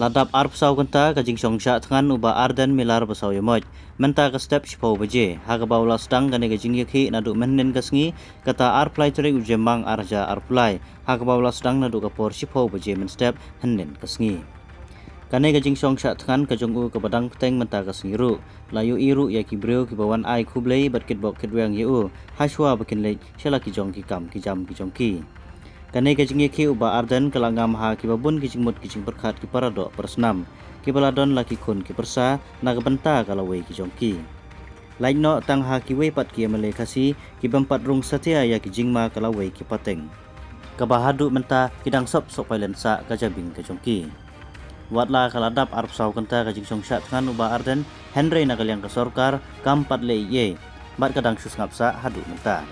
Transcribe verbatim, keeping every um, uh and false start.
La dap arphew saw kynta ka jingshong shah thngan u Bah Ardent Miller Basaiawmoit mynta ka step shiphew baje, ha kaba u la sdang kane ka jingïakhih naduh mynhynnin ka sngi, kata arphew lai tarik u Jymmang ar hajar arphew lai, ha kaba u la sdang naduh ka por shiphew baje mynstep hynnin ka sngi. Kane ka jingshong shah thngan ka jong u kaba dang bteng mynta ka sngi ruh, la ïohi ruh ïa ki briew kiba wan ai khublei bad kitbok kitrwiang ïa u, ha shuwa ba kin leit sha la ki jong ki kam ki jam ki jong ki. Kane ka jingïakhih u Bah Ardent ka la ngam ha kiba bun ki jingmut ki jingpyrkhat ki paradoh parasnam, kiba la don la ki khun ki pyrsa na ka bynta ka lawei ki jong ki. Lait noh tang ha kiwei pat ki M L A Khasi ki bym pat rung satia ïa ki jingma ka lawei ki pateng, kaba haduh mynta ki dang sop sop pailen sah ka jabieng ka jong ki. Watla ka la dap arphew saw kynta ka jingshong shah thngan u Bah Ardent, hynrei na ka liang ka sorkar kam pat leh ei ei, bad ka dang shu sngap sah haduh mynta.